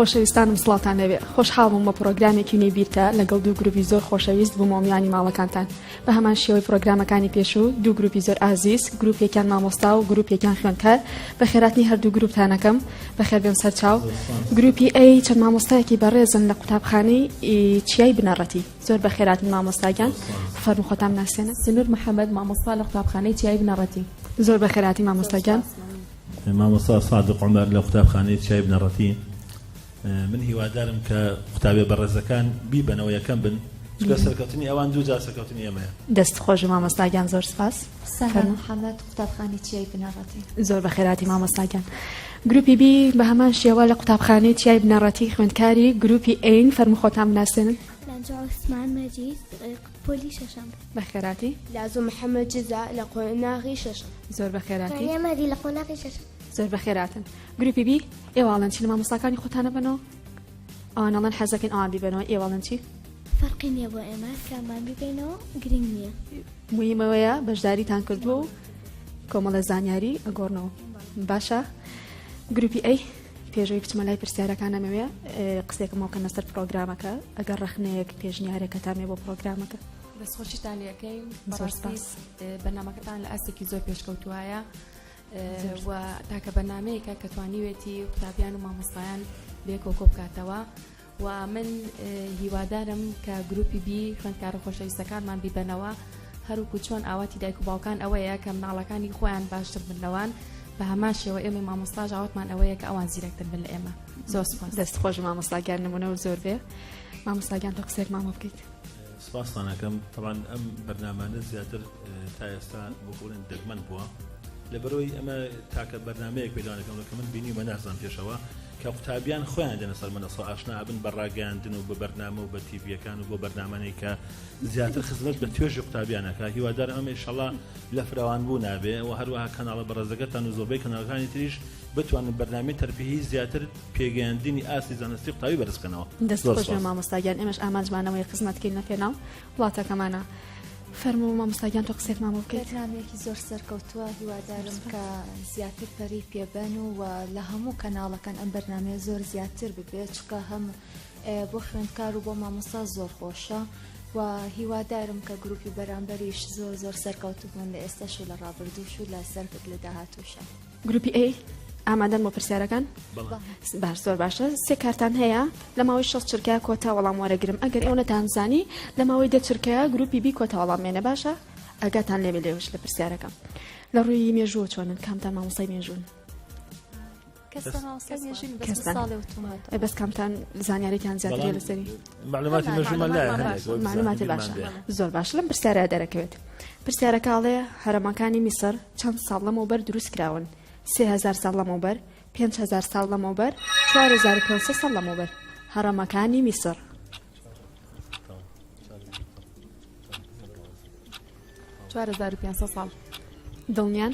خۆشەویستانم سڵاوتان لێبێ خۆشحاڵ بووم بە پڕۆگرامێکی نوێی بیرتە لەگەڵ دوو گروپی زۆر خۆشەویست بوومەوە میوانی ماڵەکانتان بە هەمان شێوەی پڕۆگرامەکانی پێشوو دوو گروپی زۆر ئازیز گروپێکیان مامۆستا و گروپێکیان خوێندکار بە خێراتنی هەردوو گروپتان ئەکەم بەخێر بێن سەرچاو گروپی ئەی چەند مامۆستایەکی بەڕێزن لە قوتابخانەی چیای بنەڕەتی زۆر بەخێراتن مامۆستاگیان فەرموو خۆتان بناسێنن سنور محەمەد مامۆستا لە قوتابخانەی چیای بنەڕەتی. زۆر بەخێراتی مامۆستاگیان. مامۆستا سادق عومەر لە قوتابخانەی چیای بنەڕەتی من هیوادارم کە قوتابیە بەڕێزەکان بیبەنەوە یەکەم بن چونکە سەرکەوتنی ئەوان دووجار سەرکەوتنی ئێمەیە. دەست خۆش مامۆستا گیان زۆر سپاس. سارا محەمەد قوتابخانەی چیای بنەڕەتی. زۆر بەخێرهاتی مامۆستا گیان. گروپی بی بە هەمان شێوە لە قوتابخانەی چیای بنەڕەتی خوێندکاری گروپی ئەین فەرموو خۆتان بناسێنن. لانجۆ عوسمان مەجید پۆلی شەشەم. بەخێرهاتی. لازۆ محەمەد جزا لە قۆناغی شەشەم. زۆر بەخێرهاتی. ڕانیا مەهدی لە قۆناغی شەشەم. زۆر بەخێرهاتن. گروپی بی ئێوە ئەڵێن چی لە مامۆستاکانی خۆتان ئەبەنەوە؟ ئەوان ئەڵێن حەزەکەین ئەوان بیبەنەوە ئێوە ئەڵێن چی؟ فەرقی نییە بۆ ئێمە کاممان بیبەینەوە گرنگ نییە. موهیم ئەوەیە بەشداریتان کردووە و کۆمەڵە زانیاری ئەگۆڕنەوە باشە گروپی ئەی پێشەوەی بچمە لای پرسیارەکان ئەمەوێ قسێکم بکەن لەسەر پرۆگرامەکە ئەگەر ڕەخنەیەک پێشنیارێکەتان بۆ پرۆگرامەکە دەستخۆشیتان لەکەین زۆر سپاس بەرنامەکەتان لە ئاستێکی زۆر پێشکەوتوایە و تاکە بەرنمەیەکە کە توانیوێتی قوتابیان و مامۆستایان بێکۆ کۆ بکاتەوە و من هیوادارم کە گروپی بی خوێندکارە خۆشەویستەکانمان بیبەنەوە هەروکو چۆن ئاواتی دایک و باوکان ئەوەیە کە مناڵەکانی خۆیان باشتر بن لەوان بە هەمان شێوە ئێمەی مامۆستاش ئاواتمان ئەوەیە کە ئەوان زیرەکتر بن لە ئێمە زۆر سپاس. دەست خۆش مامۆستا گیان نمونە و زۆر بێ مامۆستا گیان تۆ قسەیەک مامۆ بکەیت. سپاستان ئەکەم تەبعەن ئەم بەرنامانە زیاتر تا ئێستا وەکو بڵێن دەگمەن بووە لەبەرەوەی ئەمە تاکە بەرنمەیەک پێدانەکەم کە من بینیومە نازانم پێشەوە کە قوتابیان خۆیان دێنە سەر مەنەسە ئاشنا ئەبن بە ڕاگەیاندن و بە بەرنامە و بە تیڤیەکان و بۆ بەرنامانەی کە زیاتر خزمەت بە توێژی قوتابیان ئەکا هیوادارم ئەمە ئیشەڵا لە فراوان بوو نابێ و هەروەها کەناڵە بەڕێزەکەتان و زۆربەی کەناڵەکانی تریش بتوانن بەرنامەی تەرفیهی زیاتر پێگەیاندنی ئاستی زانستی قوتابی بەرز بکەنەوە. دەست زۆر خۆش بێ سوپاس. مامۆستا گیان ئێمەش ئامانجمان ئەوەیە خزمەت کەین لە پێناو وڵاتەکەمانا. فەرموو مامۆستا گیان تۆ قسەیەکمان بۆ بکەیت. بەرنامەیەکی زۆر سەرکەوتووە هیوادارم کە زیاتر پەرەی پێبەن و لە هەموو کەناڵەکان ئەم بەرنامەیە زۆر زیاتر ببێت چونکە هەم بۆ خوێندکار و بۆ مامۆستا زۆر خۆشە و هیوادارم کە گروپی بەرامبەریش زۆر زۆر سەرکەوتوو بن لە ئێستاش و لە ڕابردووش و لە سەر لە داهاتووشا. گروپی ئەی ئامادەن بۆ پرسیارەکان؟ باش زۆر باشە سێ کارتان هەیە لە ماوەی 6 چرکە کۆتا وەڵام وەرەگرم ئەگەر ئێوە نەتانزانی لە ماوەی دە چرکەیە گروپی بی کۆتا وەڵام مێنە باشە ئەگاتان لێبێ لێوش لە پرسیارەکە لە ڕووی مێژووە چۆنن کامتان مامۆستای مێژوون؟ بەس کامتان زانیارێکیان زیاتر لەسەری معلوماتی مێژوومان لایە هەندێک وەک معلوماتی بیرمان باشە بێ. زۆر باش لەم پرسیارە دەرەکەوێت پرسیارەکە ئەڵێ هەرەمەکانی میسر چەند ساڵ لەمەوبەر دروست کراون 3000 ساڵ لەمەوبەر 5000 ساڵ لەمەوبەر 4500 ساڵ لەمەوبەر هەرەمەکانی میسر 4500 ساڵ دڵنیان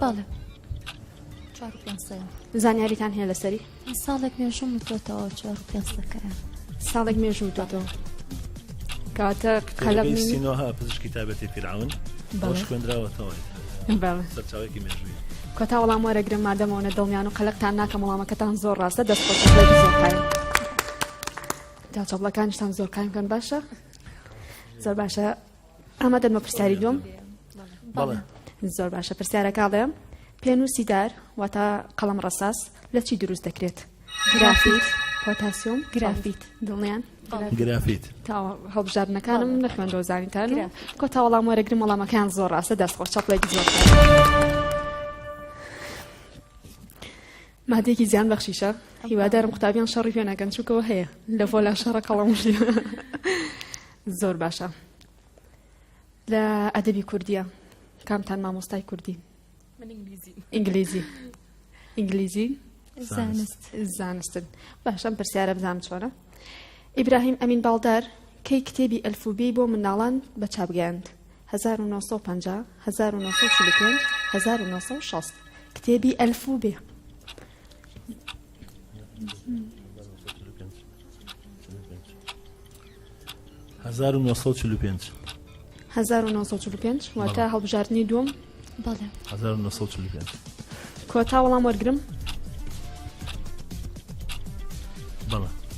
بەڵێ چوار و پێنج سەیە. زانیاریتان هەیە لەسەری؟ ساڵێک مێژووم وتۆتەوە چوار و پێنج سەکەیە. ساڵێک مێژوو وتۆتەوە کەواتە قەلەم کتێبەکەی سینۆها پزیشکی تایبەتی فیرعەون بەڵێ. ئەوەش خوێندراوەتەوە بەڵێ. سەرچاوەیەکی مێژوویە. کۆتا وەڵام وەرەگرم مادەم ئەوەنە دڵنیان و قەلەقتان ناکەم وەڵامەکەتان زۆر ڕاستە دەست خۆش زۆر قایم تا چەپڵەکانیشتان زۆر قایم کەن باشە زۆر باشە ئامادەن بۆ پرسیاری دووەم؟ بەڵێ. زۆر باشە پرسیارەکە ئەڵێ پێنووسی دار واتە قەڵەم ڕەساس لە چی دروست دەکرێت؟ گرافیت، پۆتاسیۆم، گرافیت. دڵنیان؟ گرافیت. تا هەڵبژاردنەکانم نەخوێندەوە زانیتان و کۆتا وەڵام وەرەگرم وەڵامەکەیان زۆر ڕاستە دەست خۆش چەپڵێکی زۆر مادەیەکی زیان بەخشیشە هیوادارم قوتابیان شەڕی پێ نەکەن چونکەوە هەیە لە ڤۆلا شەڕە قەڵەم زۆر باشە لە ئەدەبی کوردیە کامتان مامۆستای کوردی ئینگلیزی ئینگلیزی زانست زانستن باشم پرسیارە بزانم چۆنە ئیبراهیم ئەمین باڵدار کەی کتێبی ئەلفوبی بۆ منداڵان بە چاپ گەیاند 1950 1945 1960 کتێبی ئەلفوبێ 1945 1945 واتە هەڵبژاردنی دووەم بەڵێ 1945 کۆتا وەڵام وەرگرم.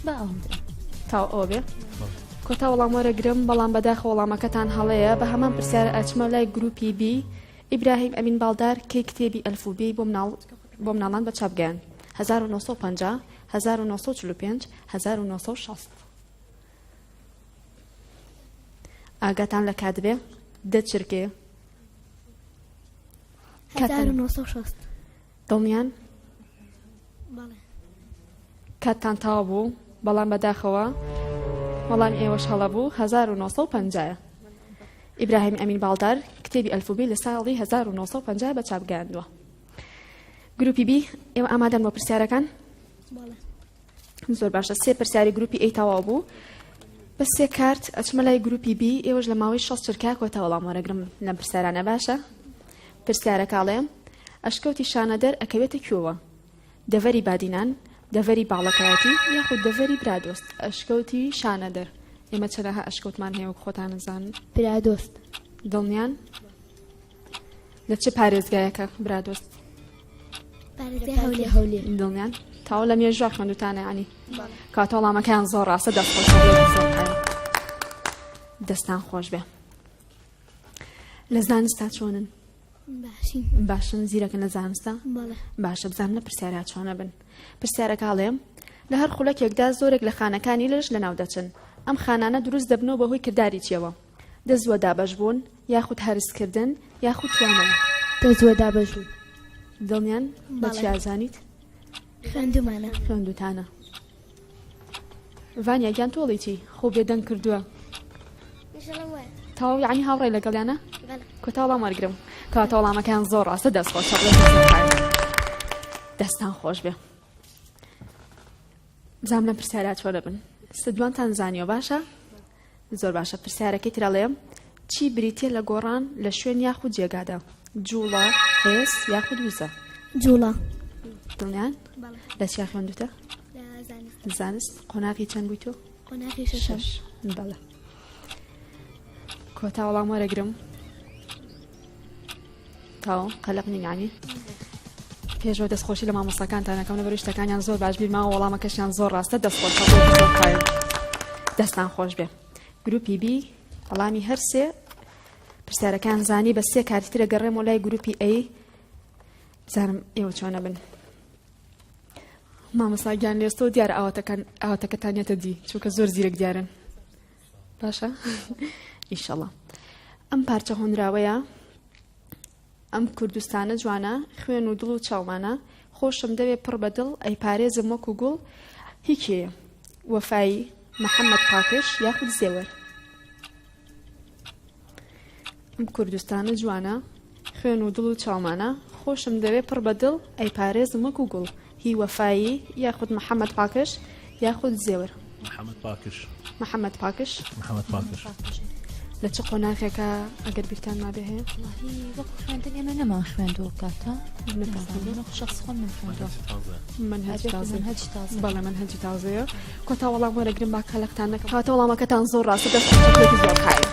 با ئەوم درێ. تاو ئەوە بێ کۆتا وەڵام وەرەگرم بەڵام بەداخە وەڵامەکەتان هەڵەیە بە هەمان پرسیار ئەچمە لای گروپی بی ئیبراهیم ئەمین باڵدار کەی کتێبی ئەلفوبێی بۆ مناڵ بۆ مناڵان بە چاپ گەیاند 1950 1945 1960 ئاگاتان لە کات بێ دە چرکێ 1960 دڵنیان؟ کاتتان تەواو بوو بەڵام بەداخەوە وەڵامی ئێوەش هەڵە بوو 1950 ئیبراهیم ئەمین باڵدار کتێبی ئەلفوبی لە ساڵی 1950 بە چاپ گەیاندووە گروپی بی ئێوە ئامادەن بۆ پرسیارەکان زۆر باشە سێ پرسیاری گروپی ئەی تەواو بوو بە سێ کارت ئەچمە لای گروپی بی ئێوەش لە ماوەی 6 چرکە کۆتا وەڵام وەرەگرم لەم پرسیارانە باشە پرسیارەکە ئەڵێ ئەشکەوتی شانەدەر ئەکەوێتە کوێوە دەڤەری بادینان دەڤەری باڵەکایەتی یاخود دەڤەری برادۆست ئەشکەوتی شانەدەر ئێمە چەنەها ئەشکەوتمان هەیە وەک خۆتان ئەزانن برادۆست دڵنیان لە چ پارێزگایەکە برادۆست؟ پارێزگای هەولێر. هەولێر. دڵنیان؟ تاوە لە مێژوە خوێندوتانە ینی کاتە وەڵامەکەیان زۆر ڕاستە دەست خۆش دەستان خۆش بێ لە زانستا چۆنن باشین باشن زیرەکەن لە زانستا باشە بزانم لە پرسیارا چۆنە بن پرسیارەکە ئەڵێم لە هەر خولەکێکدا زۆرێک لە خانەکانی لەش لەناو دەچن ئەم خانانە دروست دەبنەوە بەهۆی کرداری چیەوە دەست دابەش بوون یاخود هەرسکردن یاخود توانەوە. دەست دابەش بوون. دڵنیان؟ بە چی ئازانیت؟ خوێندومانە. خوێندوتانە. ڤانیا گیان تۆڵی چی؟ خۆ بێدەنگ کردووە. تەواو یعنی هاوڕێ لەگەڵیانە؟ کۆتا وەڵام وەرگرم. کەواتە وەڵامەکەیان زۆر ڕاستە دەست خۆش. دەستان خۆش بێ. بزانم لەم پرسیارە چۆن دەبن. سدوانتان زانیوە باشە؟ زۆر باشە پرسیارەکەی تر ئەڵێ چی بریتیە لە گۆڕان لە شوێن یاخود جێگادا جوڵە هێز یاخود وزە جوڵە دڵنیان لە چیا خوێندوتە زانست قۆناغی چەند بووی تۆ قۆناغی شەش بەڵێ کۆتا وەڵام وەرەگرم تاو قەلق نین ینی پێشەوە دەستخۆشی لە مامۆستاکانتان ئەکەم لەبەر شتەکانیان زۆر باش بیرماوە وەڵامەکەشیان زۆر ڕاستە دەستخۆش دەستان خۆش بێ گروپی بی وەڵامی هەرسێ پرسیارەکان زانی بە سێ کارتی ترە گەڕێمەوە لای گروپی ئەی بزانم ئێوە چۆنە بن مامۆستا گیان لێستۆ دیارە ئاواتەکان ئاواتەکەتان یەتە دی چونکە زۆر زیرەک دیارن باشە ئیشەڵا ئەم پارچە هۆنراوەیە ئەم کوردستانە جوانە خوێن و دڵ و چاومانە خۆشم دەوێ پڕ بە دڵ ئەیپارێزم وەکو گوڵ هی کێیە؟ وەفایی، محەمەد پاکش یاخود زێوەر؟ ئەم کوردستانە جوانە خوێن و دڵ و چاومانە خۆشم دەوێ پڕ بە دڵ ئەیپارێزم وەکو گوڵ هی وەفایی یاخود محەمەد پاکش یاخود زێوەر؟ محەمەد پاکش. محەمەد پاکش. محەمەد پاکش. لە چ قۆناغێکە ئەگەر بیرتان مابێ هەیە؟ وەڵاهی وەکو خوێندن ئێمە نەمان خوێندووە کاتە شخص خۆم نەمخوێندووە. منهەج تازە. منهەج تازە. بەڵێ منهەجی تازەیە. کۆتا وەڵام وەرەگرم با کەلەقتان نەکەم. کەواتە وەڵامەکەتان زۆر ڕاستە دەست خۆش زۆر قایم.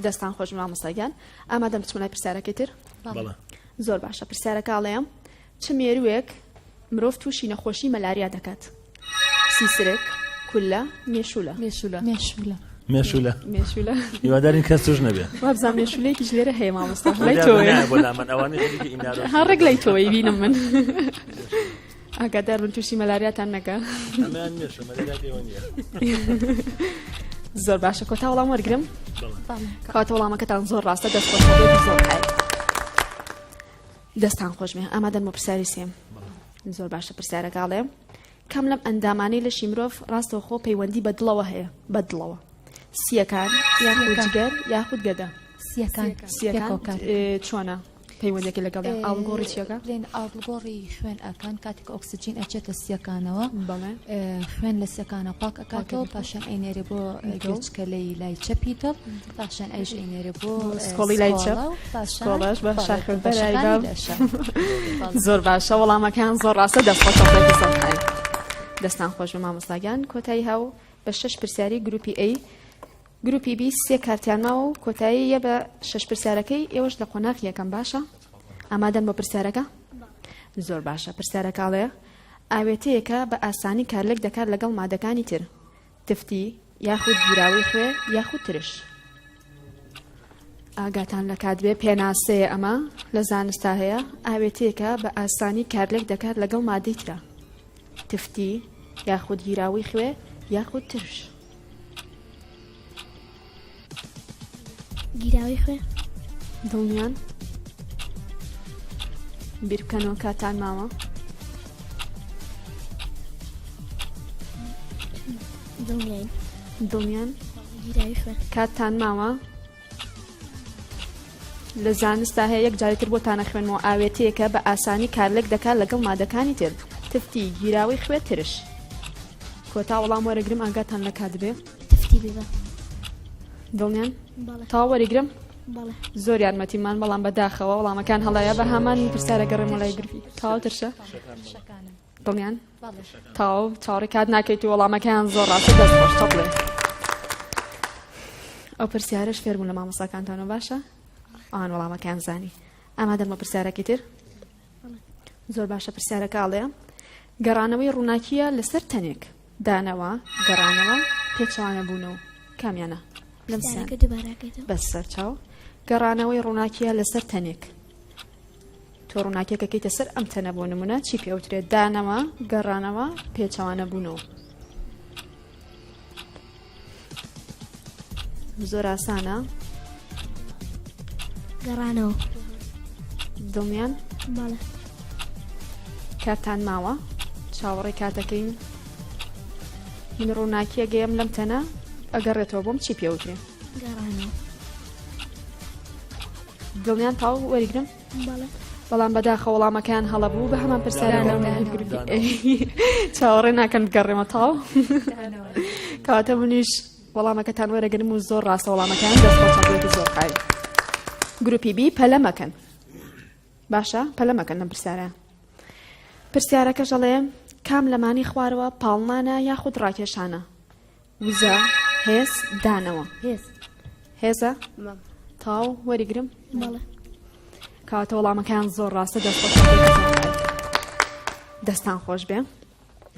دەستان خۆش مامۆستا گیان. ئامادەم بچمە لای پرسیارەکەی تر؟ بەڵێ. زۆر باشە پرسیارەکە ئەڵێم چ مێرووێک مرۆڤ تووشی نەخۆشی مەلاریا دەکات؟ سیسرک، کوللە، مێشوولە. مێشوولە. مێشوولە. مێشوولە. مێشوولە. هیوادارین کەس توش نەبێ. وابزانم مێشوولەیەکیش لێرە هەیە مامۆستا. لای تۆیە. بۆ لامن ئەوانەی خەریکی ئینارۆ. ها ڕێک لای تۆی بینم من. ئاگادار بن تووشی مەلاریاتان نەکا. ئەمەیان مێشە مەلاریا پێوە نییە. زۆر باشە کۆتا وەڵام وەرگرم. کەواتە وەڵامەکەتان زۆر ڕاستە دەست خۆش زۆر قایم. دەستان خۆش بێ ئامادەن بۆ پرسیاری سێم زۆر باشە پرسیارەکە ئەڵێ کام لەم ئەندامانەی لەشی مرۆڤ ڕاستەوخۆ پەیوەندی بە دڵەوە هەیە بە دڵەوە سیەکان یاخود جگەر یاخود گەدە سیەکان سیەکان چۆنە پەیوەندەکە لەگەڵ ئاڵگۆڕی چیەکە لێن ئاڵگۆڕی خوێن ئەکان کاتێک ئۆکسجین ئەچێتە سیەکانەوە خوێن لە سیەکانە پاک ئەکاتەوە پاشان ئەینێرێ بۆ گوێچکەلەی لای چەپی دڵ پاشان ئەویش ئەینێرێ بۆ سکۆڵی لای چەپ سکۆڵەش بە زۆر باشە وەڵامەکان زۆر ڕاستە دەست خۆش دەستان خۆش بە مامۆستاگیان کۆتایی هاو بە شش پرسیاری گروپی ئەی گروپی بی سێ کارتیان ماوە و کۆتایی یە بە شش پرسیارەکەی ئێوەش لە قۆناغ یەکەم باشە ئامادەن بۆ پرسیارەکە زۆر باشە پرسیارەکە ئەڵێ. ئاوێتەیەکە بە ئاسانی کارلێک دەکات لەگەڵ مادەکانی تر، تفتی، یاخود گیراوەی خوێ یاخود ترش. ئاگاتان لە کات بێ پێناسەیە ئەمە لە زانستا هەیە ئاوێتەیەکە بە ئاسانی کارلێک دەکات لەگەڵ مادەی ترا تفتی یاخود گیراوەی خوێ یاخود ترش. گیراوی خوێ. دڵنیان؟ بیر بکەنەوە کاتان ماوە. دڵنیاین. دڵنیان؟ گیراوی خوێ. کاتتان ماوە؟ لە زانستا هەیە یەک جاری تر بۆتان ئەخوێنمەوە ئاوێتەیەکە بە ئاسانی کارلێک دەکات لەگەڵ مادەکانی تر تفتی گیراوەی خوێ ترش کۆتا وەڵام وەرەگرم ئاگاتان لە کات بێ تفتی ببە دڵنیان بەڵێ تەواو وەریگرم بەڵێ زۆر یارمەتیمان بەڵام بەداخەوە وەڵامەکان هەڵەیە بە هەمان پرسیارە گەڕێمەوە لای گروپی تەواو ترشە دڵنیان تەواو چاوەڕێی کات ناکەیت و وەڵامەکەیان زۆر ڕاستە دەست خۆش تەپڵێ ئەو پرسیارەش فێربوون لە مامۆستاکانتانەوە باشە ئەوان وەڵامەکەیان زانی ئامادەن بۆ پرسیارەکەی تر زۆر باشە پرسیارەکە ئەڵێ گەڕانەوەی ڕووناکیە لەسەر تەنێک دانەوە گەڕانەوە پێچەوانە بوونەوە کامیانە لەم پرسیارەکە دووبارەکەیتەوە بەس سەرچاو گەڕانەوەی ڕووناکیە لەسەر تەنێک تۆ ڕووناکیەکە کەیتە سەر ئەم تەنە بۆ نمونە چی پێوترێت دانەوە گەڕانەوە پێچەوانە بوونەوە زۆر ئاسانە گەڕانەوە دڵنیان بەڵێ کاتتان ماوە چاوەڕێی کاتەکەین من ڕووناکیە گەیم لەم تەنە ئەگەڕێتەوە بۆم چی پێوترێ گەڕانەوە دڵنیان تاو وەریگرم بەڵام بەداخە وەڵامەکەیان هەڵە بوو بە هەمان پرسیارەکەم چاوەڕێ ناکەن بگەڕێمە تاو کەواتە منیش وەڵامەکەتان وەرەگرم و زۆر ڕاستە وەڵامەکان دەست زۆر قایم گروپی بی پەلە مەکەن باشە پەلە مەکەن لەم پرسیارە پرسیارەکەش ئەڵێ کام لەمانی خوارەوە پاڵنانە یاخود ڕاکێشانە وزە، هێز، دانەوە. هێز. هێزە؟ بەڵێ. تەواو وەریگرم؟ بەڵێ. کەواتە وەڵامەکەیان زۆر ڕاستە دەست خۆش دەستان خۆش بێ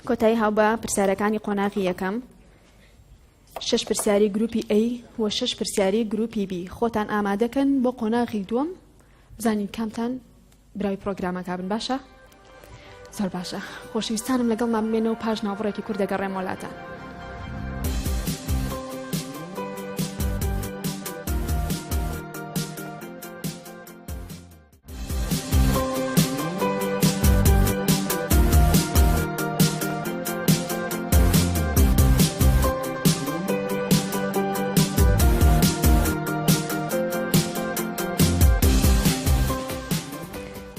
کۆتایی هاو بە پرسیارەکانی قۆناغی یەکەم شش پرسیاری گروپی A و شش پرسیاری گروپی B خۆتان ئامادەکەن بۆ قۆناغی دووەم بزانین کامتان براوی پرۆگرامەکە بن باشە زۆر باشە خۆشەویستانم لەگەڵمان بمێنەوە پاش ناوبڕێکی کورد دەگەڕێمەوە لاتان.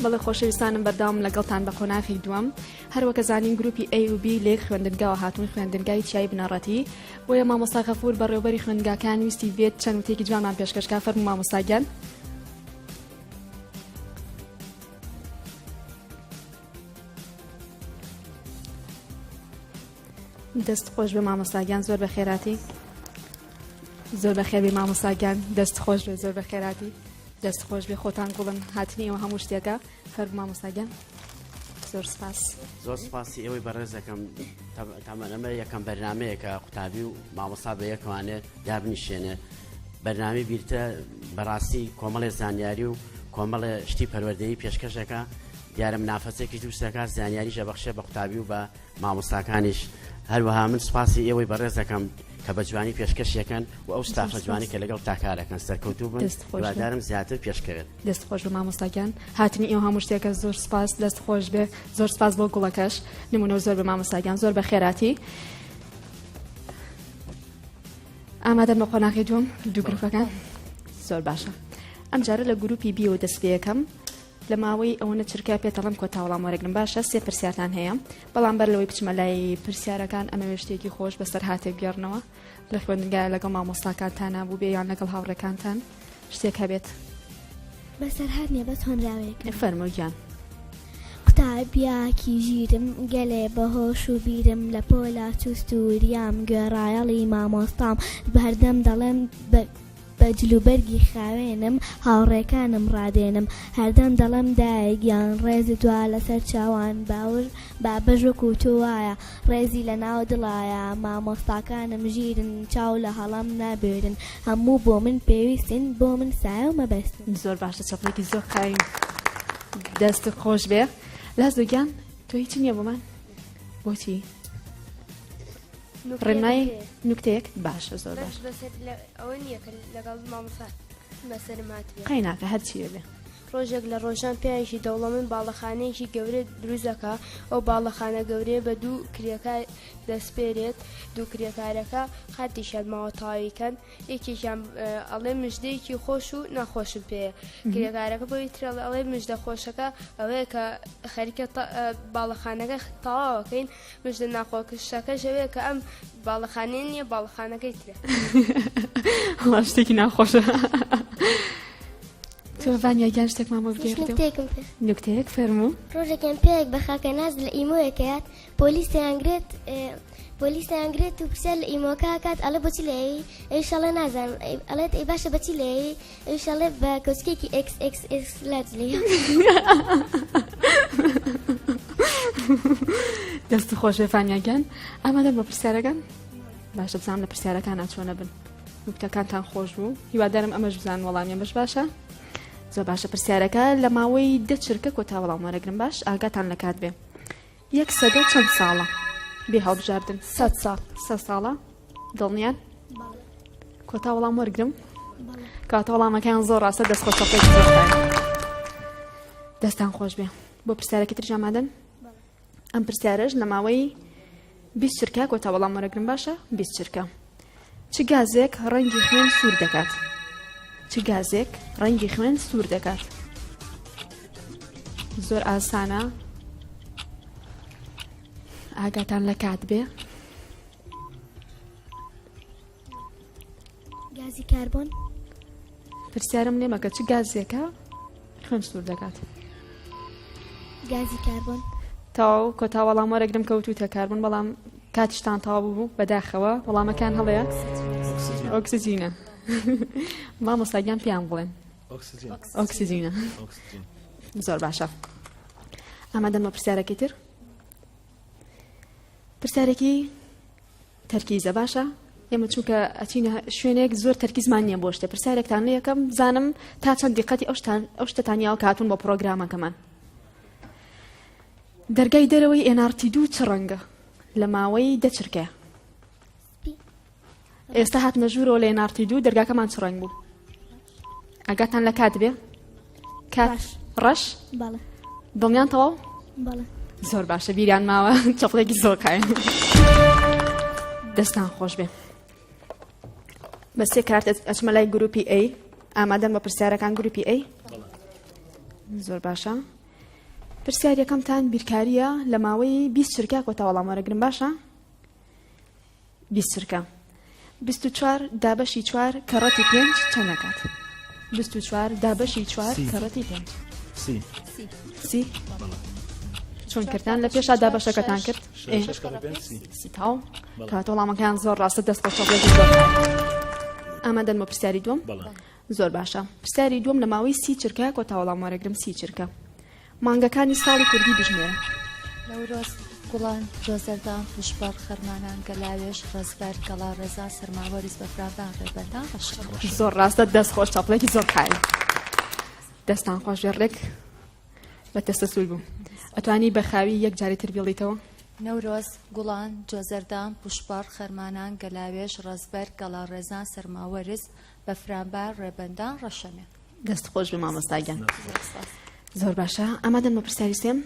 بەڵێ خۆشەویستانم بەردەوام لەگەڵتان بە قۆناغی دووەم هەروەکە زانین گروپی A و B لێک خوێندنگاوە هاتوون خوێندنگای چیای بنەڕەتی بۆیە مامۆستا غەفور بەڕێوبەری خوێندگاکان ویستی بێت چەند وتێکی جوانمان پێشکەشکا فەرموو مامۆستا گیان. دەست خۆش بێ مامۆستا گیان زۆر بە خێراتی زۆر بە خێربی مامۆستا گیان دەست خۆش بێ زۆر بە خێراتی دەست خۆش بێ خۆتان گوڵن هاتنی ئێوە هەموو شتێکە فەرموو مامۆستا گیان زۆر سپاس. زۆر سپاسی ئێوەی بەڕێزەکەم تەمەن ئەمە یەکەم بەرنمەیە کە قوتابی و مامۆستا بە یەکوانێ دابنیشێنێ بەرنامی بیرتە بەڕاستی کۆمەڵێ زانیاری و کۆمەڵێ شتی پەروەردەیی پێشکەشەکە دیارە منافەسێکی دروستەکە زانیاریش ئەبەخشێ بە قوتابی و بە مامۆستاکانیش هەروەها من سوپاسی ئێوەی بەڕێز دەکەم کە بە جوانی پێشکەشیەکەن و ئەو ستافە جوانی کە لەگەڵ تاکارەکەن سەرکەوتوو بن هیوادارم زیاتر پێشکەوێت. دەست خۆش بێ مامۆستا گیان هاتنی ئێوە هەموو شتێکە زۆر سپاس دەست خۆش بێ زۆر سپاس بۆ گوڵەکەش نمونە زۆر بە مامۆستا گیان زۆر بە خێراتی ئامادەن بە قۆناغی دووەم دوو گروپەکان زۆر باشە ئەمجارە لە گروپی بیەوە دەست پێەکەم لە ماوەی ئەوەنە چرکە پێت ئەڵێم کۆتا وەڵام وەرەگرم باشە سێ پرسیارتان هەیە بەڵام بەر لەوەی بچمە لای پرسیارەکان ئەمەوێ شتێکی خۆش بەسەر هاتێک گێڕنەوە لە خوێندنگایە لەگەڵ مامۆستاکانتان بوو بێ یان لەگەڵ هاوڕێکانتان شتێک هەبێت بەسەرهات نیە بەس هۆنراوەیەک فەرموو گیان. قوتابیاکی ژیرم گەلێ بەهۆش و بیرم لە پۆلا چوست و وریام گوێڕایەڵی مامۆستام هەردەم دەڵێم بە. بە جلوبەرگی خاوێنم هاوڕێکانم ڕادێنم هەردەم دەڵێم دایە گیان ڕێزت وا لەسەر چاوان باوەش بابەش وەکو تۆ وایە ڕێزی لە ناو دڵایە مامۆستاکانم ژیرن چاو لە هەڵەم نابوێرن هەموو بۆ من پێویستن بۆ من سایە و مەبەستن. زۆر باشە چەپڵێکی زۆر قایم دەستت خۆش بێ لازۆ گیان تۆ هیچی نییە بۆمان بۆچی ڕێنمایی نوکتەیەک باشە زۆر باش ئەوە نییە کە لەگەڵ مامۆستا بەسەرم هاتبێ قەیناکە هەرچیە بێ ڕۆژێک لە ڕۆژان پیاوێکی دەوڵەمەند باڵەخانەیەکی گەورە دروست دەکا، ئەو باڵەخانە گەورەیە بە دوو کرێکار دەسپێرێت، دوو کرێکارەکە قاتێکیان ماوە تەواوی کەن، یەکێکیان ئەڵێ مژدەیەکی خۆش و ناخۆشم پێیە، کرێکارەکە بۆی تر ئەڵێ مژدە خۆشەکە ئەوەیە کە خەریکە باڵەخانەکە تەواوەکەین، مژدە ناخۆشەکەش ئەوەیە کە ئەم باڵەخانەیە نییە باڵەخانەکەی ترە. وەڵا شتێکی ناخۆشە. تۆ ڤانیا گیان شتێکمان بۆ بگێڕیتەوە؟ نوکتەیەکم پێ. نوکتەیەک فەرموو. ڕۆژێکیان پیاوێک بە خاکەناز لە ئیمۆیەکە یات، پۆلیس دەیانگرێت، پۆلیس دەیانگرێت و پرسیار لە ئیمۆکە ئەکات ئەڵێ بۆچی لێی؟ ئەویش ئەڵێ نازانم. ئەڵێت ئەی باشە بەچی لێی؟ ئەویش ئەڵێ بە کەوچکێکی ئێکس ئێکس ئێکس لارج لێی. دەست خۆش بێ ڤانیا گیان. ئامادەن بۆ پرسیارەکان؟ باشە بزانم لە پرسیارەکانا چۆنە بن. نوکتەکانتان خۆش بوو هیوادارم ئەمەش بزان وەڵامی ئەمەش باشە زۆر باشە پرسیارەکە لە ماوەی دە چرکە کۆتا وەڵام وەرەگرم باش ئاگاتان لە کات بێ یەک سەدە چەند ساڵە بێ هەڵبژاردن سەد ساڵ سە ساڵە دڵنیان کۆتا وەڵام وەرگرم کاتە وەڵامەکەیان زۆر ڕاستە دەست خۆش دەستان خۆش بێ بۆ پرسیارەکە تر ئامادەن ئەم پرسیارەش لە ماوەی 20 چرکە کۆتا وەڵام وەرەگرم باشە 20 چرکە چ گازێک ڕەنگی خوێن سوور دەکات چ گازێک ڕەنگی خوێن سوور دەکات زۆر ئاسانە ئاگاتان لە کات بێ گازی کاربۆن پرسیارم لێ مەکە چ گازێکە خوێن سوور دەکات گازی کاربۆن تەواو کۆتا وەڵام وەرەگرم کەوتوتە کاربن بەڵام کاتیشتان تەواو بوو بەداخەوە وەڵامەکان هەڵەیە ئۆکسجینە مامۆستاگیان پێیان بڵێن ئۆکسجینە زۆر باشە ئامادەمە پرسیارەکەی تر پرسیارێکی تەرکیزە باشە ئێمە چونکە ئەچینە شوێنێک زۆر تەرکیزمان نییە بۆ شتێ پرسیارێکتان لێ یەکەم بزانم تا چەند دیقەتی ئەو شتان ئەو شتەتان یاوە کە هاتوون بۆ پرۆگرامەکەمان دەرگای دەرەوەی NRT دوو چ ڕەنگە لە ماوەی دە چرکەیە ئێستا هاتنە ژوورەوە لە NRT دوو دەرگاکەمان چ ڕەنگ بوو ئاگاتان لە کات بێ کات ڕەش دڵنیان تەواو زۆر باشە بیریان ماوە چەپڵێکی زۆر قایم دەستان خۆش بێ بە سێ کارت ئەچمە لای گروپی ئەی ئامادەم بە پرسیارەکان گروپی ئەی زۆر باشە پرسیار یەکەمتان بیرکاریە لە ماوەی 20 چرکە کۆتا وەڵام وەرەگرم باشە 20 چرکە. 24 دابەشی چوار کەڕەتی پێنج چەند ئەکات؟ 24 دابەشی چوار کەڕەتی پێنج. سی. سی؟ چۆن کردتان لە پێشا دابەشەکەتان کرد؟ سی تاو. کاتە وەڵامەکەیان زۆر ڕاستە دەست خۆش چاپلێکی زۆر. ئامادەن بۆ پرسیاری دووەم؟ زۆر باشە پرسیاری دووەم لە ماوەی سی چرکە کۆتا وەڵام وەرەگرم سی چرکە مانگەکانی ساڵی کوردی بژمێرە. نەورۆز، گوڵان، جۆزەردان، پووشپەڕ، خەرمانان، گەلاوێژ، ڕەزبەر، گەڵا ڕێزان، سەرماوەرز، بەفرانبان، ڕێبەندان، ڕەشەمە. زۆر ڕاستە دەست خۆش چاپڵێکی زۆر قایم دەستان خۆش بێ ڕێک بە تەسەسول بوو ئەتوانی بە خاوی یەک جاری تر بیڵیتەوە نەورۆز، گوڵان، جۆزەردان، پووشپەڕ، خەرمانان، گەلاوێژ، ڕەزبەر، گەڵا ڕێزان، سەرماوەرز، بەفرانبار، ڕێبەندان، ڕەشەمێ. دەست خۆش بێ مامۆستا گیان. زۆر باشە ئامادەن بە پرسیاری سێم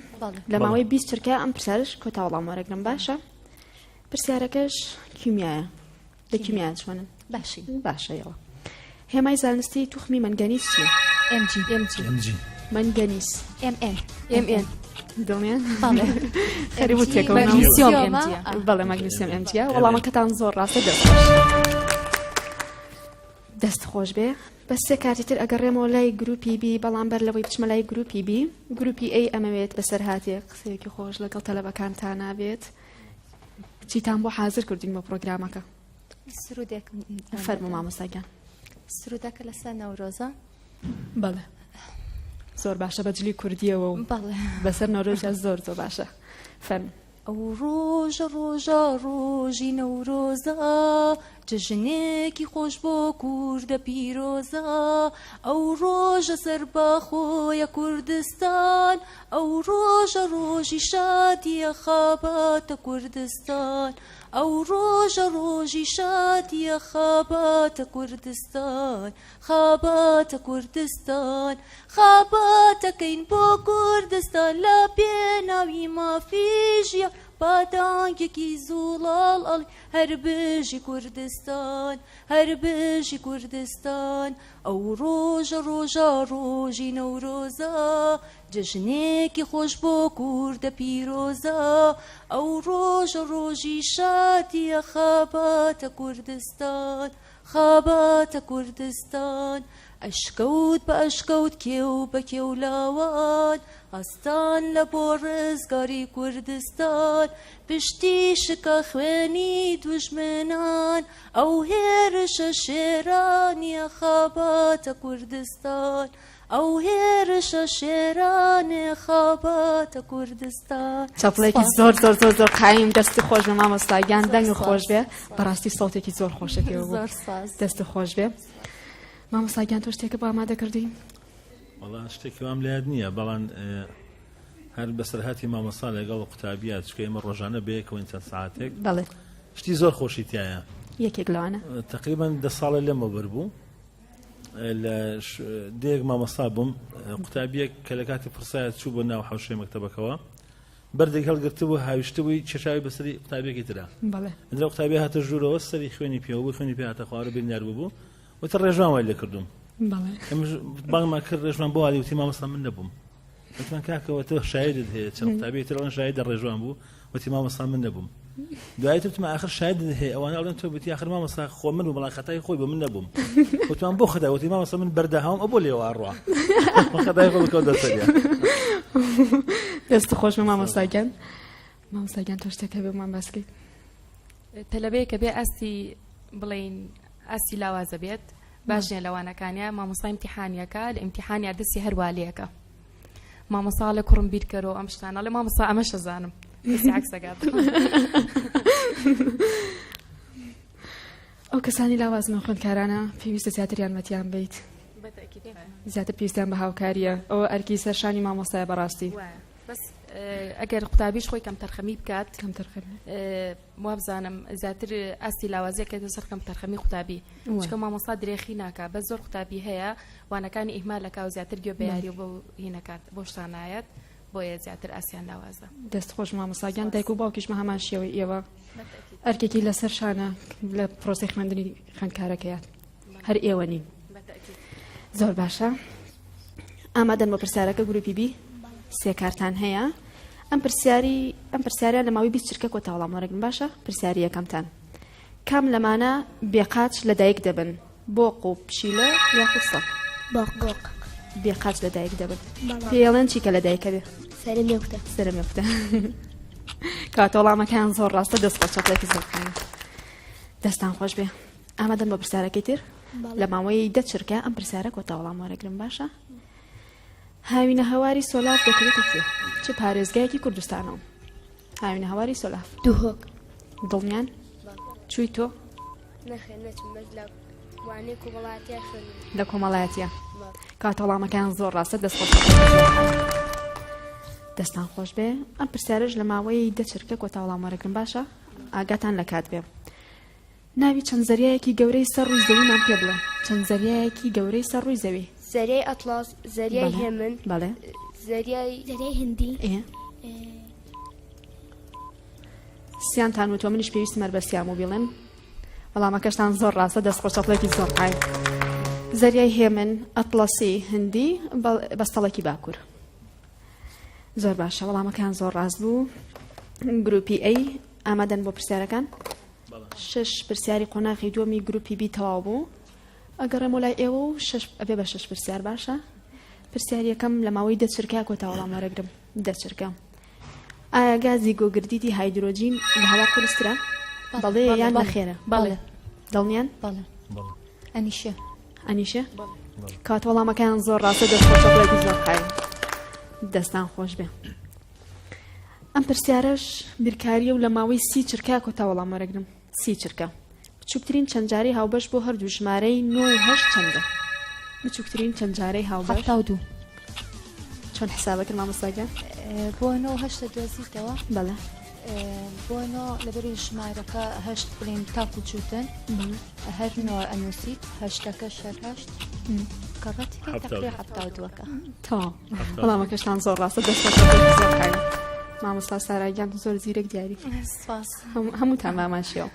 لە ماوەی 20 چرکە ئەم پرسیارش کۆتا وەڵام وەرەگرم باشە پرسیارەکەش کیمیایە لە کیمیا چۆنن باشی باشە یەوە هێمای زانستی توخمی مەنگەنیس چییە؟ MG MG MG مەنگەنیس MN MN دڵنیان خەریک بوو تێکەوە مەگنیسیۆم MG بەڵێ مەگنیسیۆم MG وەڵامەکەتان زۆر ڕاستە دەست خۆش. دەست خۆش بێ بەس سێ کارتی تر ئەگەڕێمەوە لای گروپی بی بەڵام بەر لەوەی بچمە لای گروپی بی گروپی ئەی ئەمەوێت بەسەر هاتێ قسەیەکی خۆش لەگەڵ تەلەبەکانتانا بێت چیتان بۆ حاضر کردین بۆ پرۆگرامەکە سرودێک فەرموو مامۆستا گیان. سرودەکە لەسەر نەورۆزە. بەڵێ زۆر باشە بە جلی کوردیەوە و بەڵێ. بەسەر نەورۆزە زۆر زۆر باشە فەرموو. ئەو ڕۆژە ڕۆژە ڕۆژی نەورۆزە جەژنێکی خۆش بۆ کوردە پیرۆزە ئەو ڕۆژە سەربەخۆیە کوردستان ئەو ڕۆژە ڕۆژی شادیە خەباتە کوردستان ئەو ڕۆژە ڕۆژی شادیە خەباتە کوردستان خەباتە کوردستان خەباتەکەین بۆ کوردستان لە پێناوی مافی ژیان با دەنگێکی زوڵاڵ ئەڵێ هەر بژی کوردستان هەر بژی کوردستان ئەو ڕۆژە ڕۆژە ڕۆژی نەورۆزە جەژنێکی خۆش بۆ کوردە پیرۆزە ئەو ڕۆژە ڕۆژی شادیە خەباتە کوردستان خەباتە کوردستان ئەشکەوت بە ئەشکەوت کێو بە کێو لاوان هەستان لە بۆ ڕزگاری کوردستان پشتی شکا خوێنی دوژمنان ئەو هێرشە شێرانیە خەباتە کوردستان ئەو هێرشە شێرانێ خەباتە کوردستان. چەپڵێکی زۆر زۆر زۆر زۆر قایم دەستی خۆش بێ مامۆستا گیان دەنگ خۆش بێ بەڕاستی سەوتێکی زۆر خۆشە پێوە بوو زۆر سپاس. دەست خۆش بێ مامۆستا گیان تۆ شتێکە بۆ ئامادە کردی وەڵا شتێکی وام لە یاد نییە بەڵام هەر بەسەرهاتی مامۆستا لەگەڵ قوتابیە چکە ئێمە ڕۆژانە بەیەکەوەین چەند ساعتێک بەڵێ شتی زۆر خۆشی تایە یەکێک لەوانە تقریبا دە ساڵە لەمەوبەر بوو لە دێک مامۆستا بووم قوتابیەک کە لە کاتی پرسایە چوو بۆ ناو حوشەی مەکتەبەکەوە بەردێک هەڵگرتبوو هاویشتبووی چێشاوی بەسەری قوتابیەکی ترا ئەجا قوتابی هاتە ژوورەوە سەری خوێنی پێوە بوو خوێنی پێ هاتە خوارە بریندار بوو وتە ڕێژوان وای لێکردوم بانگمان کرد ڕێژوان بۆ والی وتی مامۆستا من نەبووم وتمان کاکەوە تۆ شایدت هەیە چەند قوتابی تر ئەڵێن شایدە ڕێژوان بوو وتی مامۆستا من نەبووم دوای تر وتمان ئاخر شایدت هەیە ئەوانە ئەڵێن تۆ بوتی ئاخر مامۆستا خۆ من بووم بەڵام خەتای خۆی بوو من نەبووم وتمان بۆ خەتا وتی مامۆستا من بەردەهاوم ئەو بۆ لێوە ئەڕوا خەتای خۆ بکەوتە سەریا دەست خۆش بێ مامۆستا گیان مامۆستا گیان تۆ شتێک هەبێ بۆمان باس کەیت تەلەبەیە کە بێ ئاستی بڵین ئاستی لاوازە بێت باش نیە لە وانەکانیا مامۆستا ئیمتیحانیەکە لە ئیمتیحانیا دەستی هەر والەیەکە مامۆستا لە کوڕم بیرکەرەوە ئەم شتانە لە مامۆستا ئەمەش ئەزانم دەستی عەکسەکات ئەو کەسانی لاوازن و خوێندکارانە پێویستە زیاتر یارمەتیان بیت زیاتر پێویستیان بە هاوکاریە ئەوە ئەرکی سەرشانی مامۆستایە بەڕاستی بەس ئەگەر قوتابیش خۆی کەم تەرخەمی بکات کەم تەرخەمی وابزانم زیاتر ئاستی لاوازیەکەێتە سەر کەم تەرخەمی قوتابی چکە مامۆستا درێخی ناکا بەس زۆر قوتابی هەیە وانەکانی ئیهمال ئەکا و زیاتر گوێ بە یاری و بەو هینەکات بۆ شتان نایەت بۆیە زیاتر ئاسیان لاوازە. دەست خۆش مامۆستا گیان دایک و باوکیش بە هەمان شێوەی ئێوە ئەرکێکی لەسەر شانە لە پرۆسەی خوێندنی خوێندکارەکەیان هەر ئێوە نین زۆر باشە ئامادەن بۆ پرسیارەکە گروپی بی سێ کارتان هەیە ئەم پرسیاری ئەم پرسیارە لە ماوەی 20 چرکە کۆتا وەڵام وەرەگرن باشە پرسیاری یەکەمتان کام لەمانە بێقاچ لەدایک دەبن بۆق و پشیلە یاخود سەگ بۆق بێقاچ لەدایک دەبن پێڵێن چی کە لەدایکە بێ سەرە مێوتە سەرە مێوتە کاتە وەڵامەکان زۆر ڕاستە دەست خۆش چەپڵێکی زۆر بکەن دەستان خۆش بێ ئامادەن بۆ پرسیارەکەی تر لە ماوەی دە چرکە ئەم پرسیارە کۆتا وەڵام وەرەگرم باشە هاوینە هەواری سۆلاف دەکرێتە کوێ چ پارێزگایەکی کوردستانەوە هاوینە هەواری سۆلاف دهۆک دڵنیان چووی تۆ نەخێر نەچم بەس لە وانەی کۆمەڵایەتیە خوێندم لە کۆمەڵایەتیە کاتە وەڵامەکان زۆر ڕاستە دەست خۆش دەستان خۆش بێ ئەم پرسیارش لە ماوەی دە چرکە کۆتا وەڵام وەرەگرم باشە ئاگاتان لە کات بێ ناوی چەند زەریایەکی گەورەی سەر ڕووی زەویمان پێ بڵێ چەند زەریایەکی گەورەی سەر ڕووی زەوی زەریای ئەتڵاس زەریای هێمن بەڵێ زەریای زەریای هندی ئێ سیانتان وتوە منیش پێویستم هەر بە سیام و بیڵێم وەڵامەکەشتان زۆر ڕاستە دەست خۆش چەپڵێکی زۆر قایم زەریای هێمن ئەتڵەسی هندی بەستەڵێکی باکوور زۆر باشە وەڵامەکان زۆر ڕاست بوو گروپی ئەی ئامادەن بۆ پرسیارەکان شش پرسیاری قۆناغی دووەمی گروپی بی تەواو بوو ئەگەڕێمەوە لای ئێوە و شش ئەبێ بە شش پرسیار باشە پرسیار یەکەم لە ماوەی دە چرکە کۆتا وەڵام وەرەگرم دە چرکە ئایا گازی گۆگردیدی هایدرۆجین لە هەوا قورسترە بەڵێ یان نەخێرە بەڵێ دڵنیان بەڵێ ئەنیشە. ئەنیشێ کات وەڵامەکەیان زۆر ڕاستە دەست خۆش چەپڵێکی زۆر قایم دەستان خۆش بێ ئەم پرسیارەش بیرکاریە و لە ماوەی سی چرکە کۆتا وەڵام وەرەگرم سی چرکە بچووکترین چەند جارەی هاوبەش بۆ هەردوو ژمارەی نۆ و هەشت چەندە؟ بچووکترین چەند جارەی هاوبەش 72 چۆن حسابە کرد مامۆستا گیان؟ بۆ نۆ و هەشتە دۆزیتەوە بەڵێ بۆ نۆ لەبەری ژمارەکە هەشت بڵین تاکو جووتن هەر نۆ ئەنووسیت هەشتەکە هەر هەشت کەڕەتی تەقریبا حەفتا و دووەکە تەواو وەڵامەکەشتان زۆر ڕاستە دەست خۆش زۆر قایم مامۆستا سارا گیان زۆر زیرەک دیاری سپاس هەمووتان بامان شێوە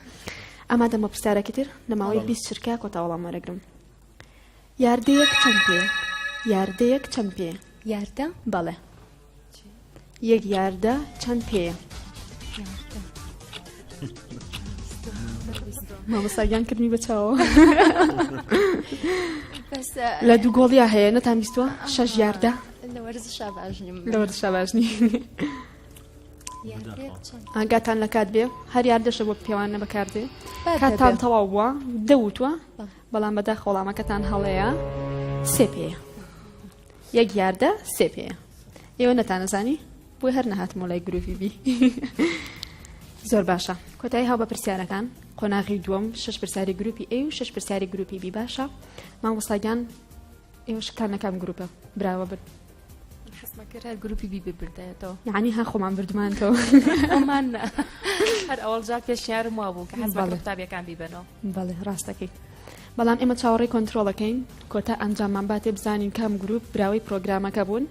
ئامادەم بۆ پرسیارێکی تر لە ماوەی 20 چرکە کۆتا وەڵام وەرەگرم یاردەیەک چەند پێ یاردەیەک چەند پێ یاردە بەڵێ یەک یاردە چەند پێیە مامۆستا گیان کردمی بە چاوە لە دوو گۆڵیا هەیە نەتان بیستوە شەش یاردە لە وەرزشا باش نیم لە وەرزشا باش نیم ئاگاتان لە کات بێ هەر یاردەشە بۆ پێوانە بەکاردێ کاتان تەواو بووە دەوتوە بەڵام بەدا خۆڵامەکەتان هەڵەیە سێ پێیە یەک یاردە سێ پێیە ئێوە نەتانەزانی بۆی هەر نەهاتمەوە لای گروپی بی زۆر باشە کۆتایی هاو بە پرسیارەکان قۆناغی دووەم شش پرسیاری گروپی ئەی و شش پرسیاری گروپی بی باشە مامۆستاگیان ئێوە شکتان نەکام گروپە براوە بن حەزمە کرد هەر گروپی بی ببردایەتەوە یعنی ها خۆمان بردمانتەوە خۆمان هەر ئەوەڵ جار پێشنیارم وابوو کە حەزمە کرد قوتابیەکان بیبەنەوە بەڵێ ڕاستەکەی بەڵام ئێمە چاوەڕێی کۆنترۆڵەکەین کۆتا ئەنجاممان باتێ بزانین کام گروپ براوەی پرۆگرامەکە بوون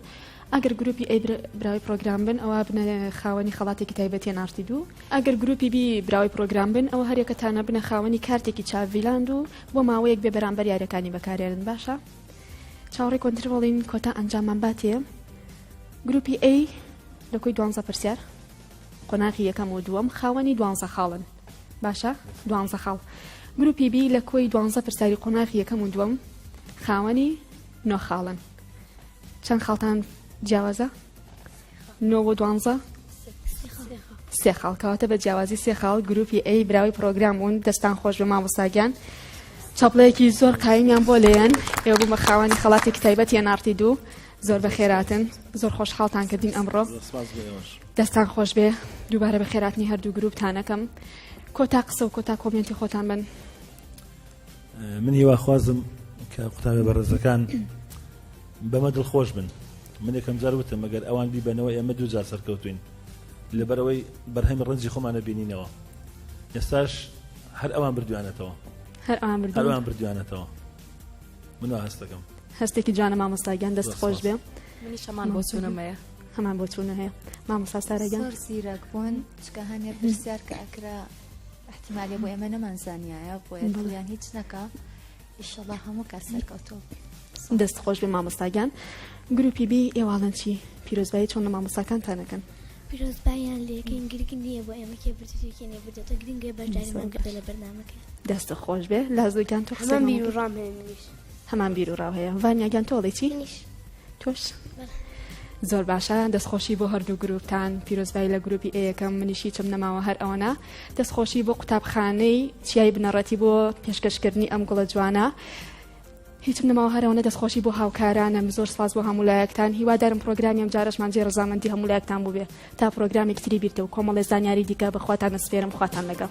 ئەگەر گروپی ئەی براوەی پرۆگرام بن ئەوە بنە خاوەنی خەڵاتێکی تایبەتی نارتی دوو ئەگەر گروپی بی براوەی پرۆگرام بن ئەوە هەریەکەتانە بنە خاوەنی کارتێکی چاڤیلاند و بۆ ماوەیەک بێ بەرامبەر یاریەکانی بەکارێنن باشە چاوەڕێی کۆنترۆڵین کۆتا ئەنجاممان باتێ گروپی ئەی لە کۆی دوانزە پرسیار قۆناغی یەکەم و دووەم خاوەنی دوانزە خاڵن باشە دوانزە خاڵ گروپی بی لە کۆی دوانزە پرسیاری قۆناغی یەکەم و دووەم خاوەنی نۆ خاڵن چەند خاڵتان جیاوازە نۆ بۆ دوانزە سێ خاڵ کەواتە بە جیاوازی سێ خاڵ گروپی ئەی براوی پرۆگرام بوون دەستان خۆش بە مامۆستاگیان چاپڵەیەکی زۆر قایمیان بۆ لێن ئێوە بوومە خاوەنی خەڵاتێکی تایبەتی NRT دوو زۆر بەخێراتن زۆر خۆشحاڵتان کردین ئەمڕۆ دەستان خۆش بێ دووبارە بەخێراتنی هەردوو گروپتانەکەم کۆتا قسە و کۆتا comment ی خۆتان بن من هیواخوازم کە قوتابی بەڕێزەکان بەمە دڵخۆش بن من یەکەم جار وتم مەگەر ئەوان بیبەنەوە ئێمە دوو جار سەرکەوتوین لەبەرەوەی بەرهەمی ڕەنجی خۆمانە بینینەوە ئێستاش هەر ئەوان بردویانەتەوە هەر ئەوان بردویانەتەوە من وا هەستەکەم هەستێکی جوانە مامۆستا گیان دەست خۆش بێ منیش هەمان بۆچوونم هەیە هەمان بۆچوونە هەیە مامۆستا سارا گیان زۆر زیرەک بوون چکە هەنێ پرسیار کە ئەکرا احتیمالێ بۆ ئێمە نەمانزانیایە بۆیە دڵیان هیچ نەکا ئیشەڵا هەموو کەس سەرکەوتوو دەست خۆش بێ مامۆستا گیان گروپی بی ئێواڵەن چی پیرۆزبایی چۆن لە مامۆستاکانتان ئەکەن پیرۆزباییان لێکەین گرنگ نییە بۆ ئێمە کێ بردێت و کێ نەبردێتەوە گرنگە بەشداریمان کردە لە بەرنامەکە دەست خۆش بێ لازۆ گیان تۆ قسەی هەمان بیر و ڕام هەیە منیش هەمان بیر و ڕاو هەیە ڤانیا گیان تۆ ئەڵێی چی منیش تۆش زۆر باشە دەستخۆشی بۆ هەردوو گروپتان پیرۆزبایی لە گروپی ئێ یەکەم منیش هیچم نەماوە هەر ئەوەنە دەستخۆشی بۆ قوتابخانەی چیای بنەڕەتی بۆ پێشکەشکردنی ئەم گوڵە جوانە هیچم نەماوە هەرەوەنە دەستخۆشی بۆ هاوکارانم زۆر سپاس بۆ هەموو لایەکتان هیوادارم پرۆگرامی ئەم جارەشمان جێ ڕەزامەندی هەموو لایەکتان بووبێ تا پرۆگرامێکی تری بیرتە و کۆمەڵێ زانیاری دیکە بە خواتان ئەسپێرم خواتان لەگەڵ.